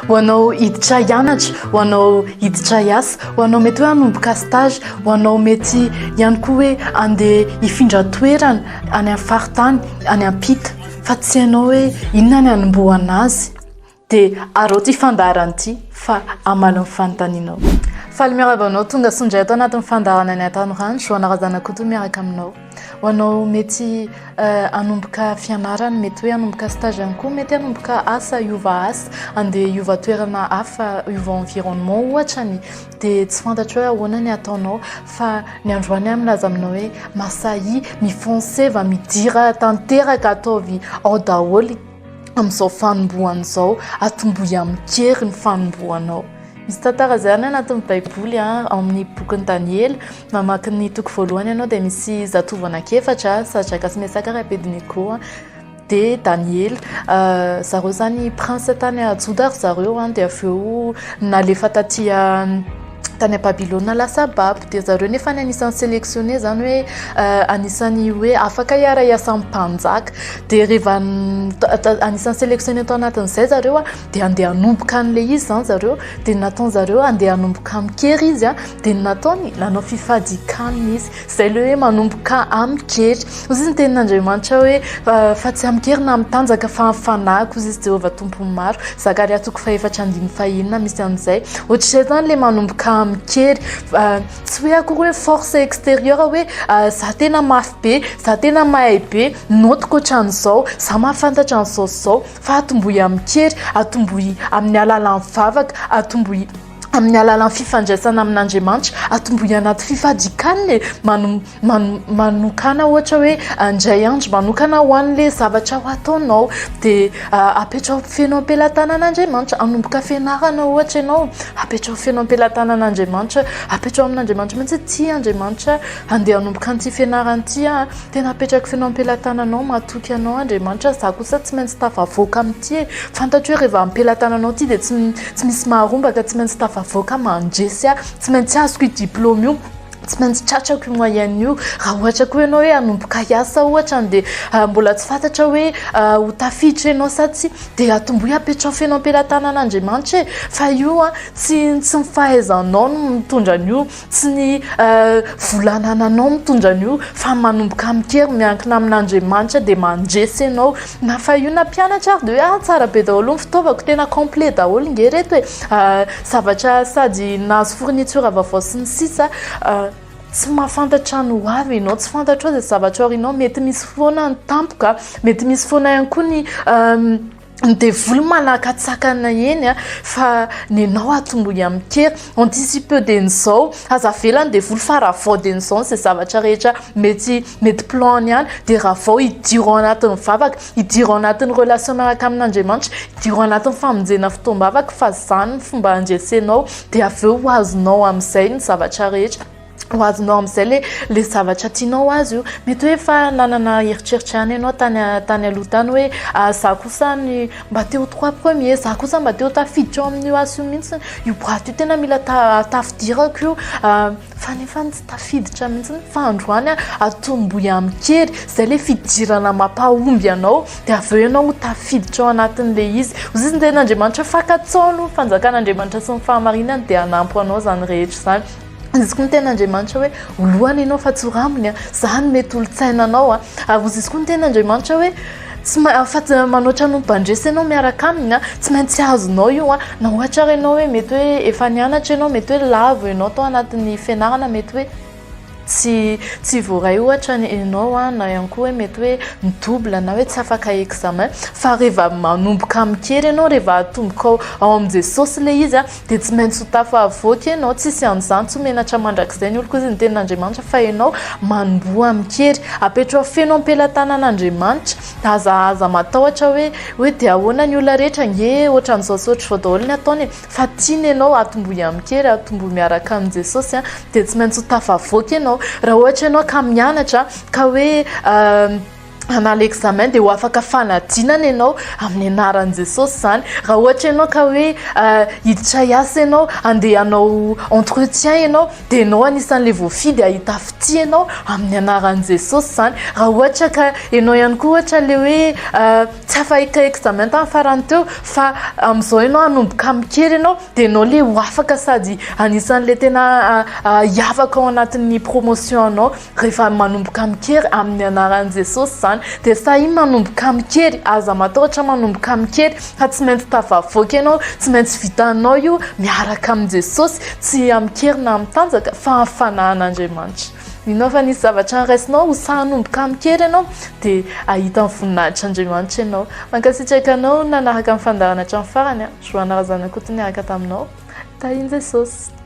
Ho anao hiditra hianatra, ho anao hiditra hiasa, ho anao mety hoe hanomboka stage, ho anao mety ihany koa hoe andeha hifindra toerana any amin'ny faritany, any ampita fa tsy hainao hoe inona ny hanombohana azy dia araho ity fandaharana ity fa hamaly ny fanontanianao. Faly miarahaba anao tonga soa indray ato anatin'ny fandaharana ny Antanorano, Joana Razanakoto miaraka aminao. Ho anao mety hanomboka fianarana, mety hoe hanomboka stage ihany koa, mety hanomboka asa, hiova asa, handeha hiova toerana hafa, hiova environnement ohatra ny dia tsy fantatro hoe ahoana ny ataonao fa ny androany aho milaza aminao hoe masahia, mifonceva, midira tanteraka, ataovy ao daholo amin'izao fanombohana izao, atombohy amin-kery ny fanombohanao. Misy tantara izay any anatin'ny Baiboly, ao amin'ny bokin'i Daniela, mamaky ny toko voalohany ianao dia misy zatovo anankiefatra, Sadraka sy Mesaka ary Abednego, dia Daniela. Zareo izany prince tany Joda ry zareo, dia avy eo nalefa taty tany Babylona lasa babo. Dia zareo nefa ny anisan'ny sélectionné, izany hoe anisan'ny hoe afaka hiara-hiasa amin'ny mpanjaka. Dia rehefa anisan'ny sélectionné tao anatin'izay zareo, dia andeha hanomboka an'ilay izy izany zareo, dia ny nataon'zareo andeha hanomboka amin-kery izy, dia ny nataony nanao fifadian-kanina izy. Izay ilay hoe manomboka amin-kery. Hoy izy ny tenin'Andriamanitra hoe fa tsy amin-kery na amin'ny tanjaka fa amin'ny fanahiko, hoy izy Jehovah Tompon'ny maro. Zakaria toko fahefatra andininy fahenina misy an'izay. Ohatr'izay izany ilay manomboka amin-kery. Tsy hoe akory hoe force extérieure hoe za tena mafy be, za tena mahay be, notiko ohatran'izao, za mahafantatra an'izao sy izao. Fa atombohy amin-kery, atombohy amin'ny alalan'ny vavaka, atombohy amin'ny alalan'ny fifandraisana amin'Andriamanitra, atombohy anaty fifadikanina e, manokana ohatra hoe indray andro manokana ho an'ilay zavatra ho ataonao, dia apetraho feno am-pelatanan'Andriamanitra, hanomboka fianarana ohatra ianao, apetraho feno am-pelatanan'Andriamanitra, apetraho amin'Andriamanitra mihitsy hoe tia Andriamanitra handeha hanomboka an'ity fianarana ity aho. Tena apetrako feno am-pelatananao, matoky anao Andriamanitra, za kosa tsy maintsy tafavoaka amin'ity e, fantatro hoe rehefa am-pelatananao ity dia tsy tsy misy maharombaka, tsy maintsy tafavoaka mandresy aho, tsy maintsy azoko io diplôme io, tsy maintsy tratrako io moyenne io, raha ohatra koa ianao hoe hanomboka hiasa ohatra dia mbola tsy fantatra hoe ho tafiditra ianao sa tsia, dia atombohy apetraho feno am-pelatanan'Andriamanitra e, fa io an tsy tsy ny fahaizanao no mitondra an'io. Tsy ny vola anananao mitondra an'io fa manomboka amin-kery miankina amin'Andriamanitra dia mandresy ianao. Na fa io na mpianatra ary dia hoe ah tsara be daholo ny fitaovako, tena complet daholo nge ireto e. Zavatra sady nahazo fourniture vaovao sy ny sisa. Tsy mahafantatra ny ho avy ianao, tsy fantatrao izay zavatra aorianao, mety misy foana ny tampoka, mety misy foana ihany koa ny Ny devoly manakatsakana eny a, fa nenao atombohy amin-kery, anticipe dieny izao, aza avela ny devoly fa ravao dieny izao izay zavatra rehetra mety mety plan-ny any, dia ravao hidiro ao anatin'ny vavaka, hidiro ao anatin'ny relation miaraka amin'Andriamanitra, hidiro ao anatin'ny famonjena fotoam-bavaka fa izany ny fomba handresenao, dia avy eo ho azonao amin'izay ny zavatra rehetra. Ho azonao amin'izay le le zavatra tianao ho azo io. Mety hoe efa nanana eritreritra ihany ianao tany tany aloha tany hoe za kosa ny mba te ho trois premier, za kosa mba te ho tafiditra ao amin'io asa io mihitsy, io boîte io tena mila tafidirako io, fa nefa tsy tafiditra mihitsy. Fa androany atombohy amin-kery, izay le fidirana mampahomby anao dia avy eo ianao ho tafiditra ao anatin'ilay izy. Hoy izy ny tenin'Andriamanitra, fankatsao aloha ny fanjakan'Andriamanitra sy ny fahamarinany dia hanampy anao izany rehetra izany. Izy koa ny tenin'Andriamanitra hoe ho lohany ianao fa tsy ho rambony a, za no mety olon-tsaina anao a. Ary hozy izy koa ny tenin'Andriamanitra hoe tsy fa tsy manoatra noho ny mpandresy ianao miaraka aminy a, tsy maintsy azonao io a. Na ohatra ary ianao hoe mety hoe efa nianatra ianao, mety hoe lavo ianao tao anatin'ny fianarana, mety hoe tsy tsy voaray ohatra ny ianao a, na ihany koa hoe mety hoe mi-double na hoe tsy afaka examen, fa rehefa manomboka amin-kery ianao, rehefa atomboka ao ao amin'i Jesosy ilay izy a, Dia tsy maintsy ho tafavoaka ianao, tsisy an'izany, tsy ho menatra mandrakizay ny oloko, hoy ny tenin'Andriamanitra, fa ianao manomboha amin-kery, apetraho feno am-pelatanan'Andriamanitra, aza aza matahotra hoe hoe dia ahoana ny olona rehetra ange ohatran'izao sy ohatr'izao daholo ny ataony e, fa tiany ianao, atombohy amin-kery, atombohy miaraka amin'i Jesosy an, dia tsy maintsy ho tafavoaka ianao, raha ohatra ianao ka mianatra ka hoe. Hanala examen dia ho afaka fanadinana ianao amin'ny anaran'i Jesosy izany. Raha ohatra ianao ka hoe hiditra hiasa ianao, handeha hanao entretien ianao, dia ianao anisan'ilay voafidy hahita fitia ianao amin'ny anaran'i Jesosy izany. Raha ohatra ka ianao ihany koa ohatra ilay hoe tsy afaka examen tamin'ny farany teo fa amin'izao ianao hanomboka mikery ianao, dia ianao ilay ho afaka sady anisan'ilay tena hiavaka ao anatin'ny promotion anao. Rehefa manomboka mikery amin'ny anaran'i Jesosy izany dia sahia manomboka mikery, aza matahotra manomboka mikery fa tsy maintsy tafavoaka ianao, tsy maintsy vitanao io miaraka amin'i Jesosy, tsy amin-kery na amin'ny tanjaka fa amin'ny fanahin'Andriamanitra. Mino aho fa nisy zavatra noraisinao ho sahy hanomboka mikery ianao dia hahita ny voninahitr'Andriamanitra ianao. Mankasitraka anao nanaraka ny fandaharana hatramin'ny farany. Joana Razanakoto niaraka taminao. Tahin'i Jesosy.